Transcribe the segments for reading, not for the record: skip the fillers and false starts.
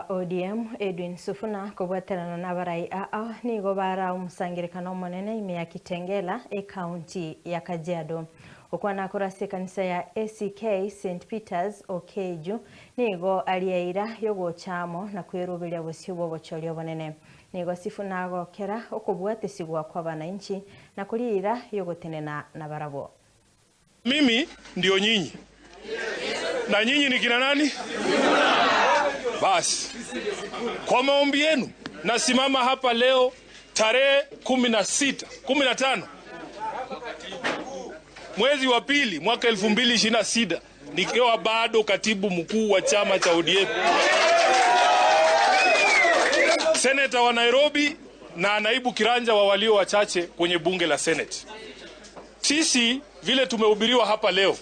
ODM Edwin Sifuna kobwaterana n'abarai aa nigo bara omusangirekano omonene ime ya Kitengela ekaunti ya Kajiado. Okwana korase kanisa ya ACK St Peters Okeju nigo aliaira yogochamo na kweruberia bosio bw'obochori obonene. Nigo Sifuna agokera okobwatesigwa kwa bananchi na kurira yogotenena na barabo. Mimi ndio nyinyi na nyinyi ni kina nani? Basi kwa maombi yenu nasimama hapa leo tarehe 16 15 mwezi wa pili mwaka 2026 nikiwa bado katibu mkuu wa chama cha ODM, seneta wa Nairobi na naibu kiranja wa walio wachache kwenye bunge la Senate. Sisi vile tumehubiriwa hapa leo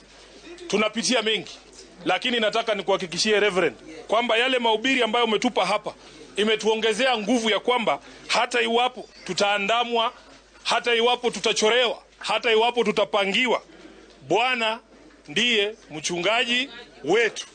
tunapitia mengi, lakini nataka nikuhakikishie Reverend kwamba yale mahubiri ambayo umetupa hapa imetuongezea nguvu ya kwamba hata iwapo tutaandamwa, hata iwapo tutachorewa, hata iwapo tutapangiwa, Bwana ndiye mchungaji wetu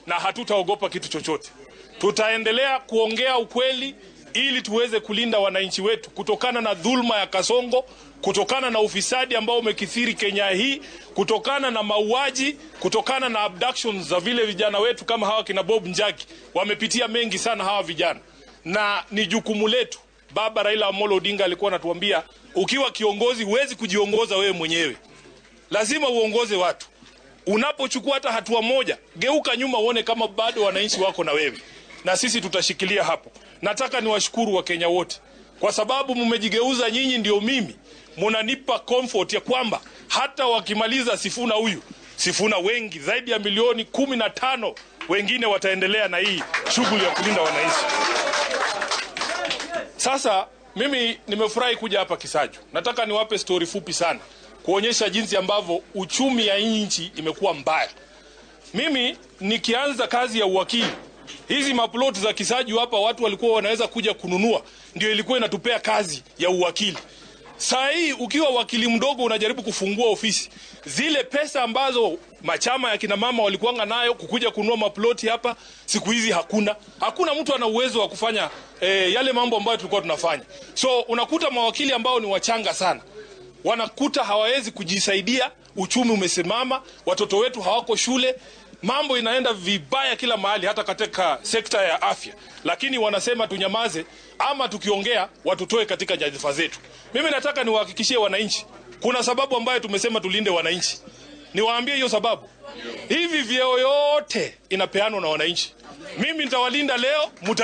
na hatutaogopa kitu chochote. Tutaendelea kuongea ukweli ili tuweze kulinda wananchi wetu kutokana na dhulma ya Kasongo, kutokana na ufisadi ambao umekithiri Kenya hii, kutokana na mauaji, kutokana na abductions za vile vijana wetu kama hawa kina Bob Njagi. Wamepitia mengi sana hawa vijana, na ni jukumu letu. Baba Raila Amolo Odinga alikuwa anatuambia, ukiwa kiongozi huwezi kujiongoza wewe mwenyewe, lazima uongoze watu. Unapochukua hata hatua moja, geuka nyuma uone kama bado wananchi wako na wewe, na sisi tutashikilia hapo. Nataka niwashukuru Wakenya wote kwa sababu mmejigeuza nyinyi, ndio mimi munanipa comfort ya kwamba hata wakimaliza Sifuna huyu Sifuna wengi zaidi ya milioni 15 wengine wataendelea na hii shughuli ya kulinda wananchi. Sasa mimi nimefurahi kuja hapa Kisaju. Nataka niwape stori fupi sana kuonyesha jinsi ambavyo uchumi ya nchi imekuwa mbaya. Mimi nikianza kazi ya uwakili, hizi maploti za Kisaju hapa watu walikuwa wanaweza kuja kununua, ndio ilikuwa inatupea kazi ya uwakili. Saa hii ukiwa wakili mdogo unajaribu kufungua ofisi, zile pesa ambazo machama ya kina mama walikuanga nayo kukuja kununua maploti hapa, siku hizi hakuna. Hakuna mtu ana uwezo wa kufanya yale mambo ambayo tulikuwa tunafanya. So unakuta mawakili ambao ni wachanga sana wanakuta hawawezi kujisaidia, uchumi umesimama, watoto wetu hawako shule, mambo inaenda vibaya kila mahali, hata katika sekta ya afya. Lakini wanasema tunyamaze, ama tukiongea watutoe katika nyadhifa zetu. Mimi nataka niwahakikishie wananchi, kuna sababu ambayo tumesema tulinde wananchi. Niwaambie hiyo sababu. Hivi vyeo yote inapeanwa na wananchi. Mimi nitawalinda leo, muta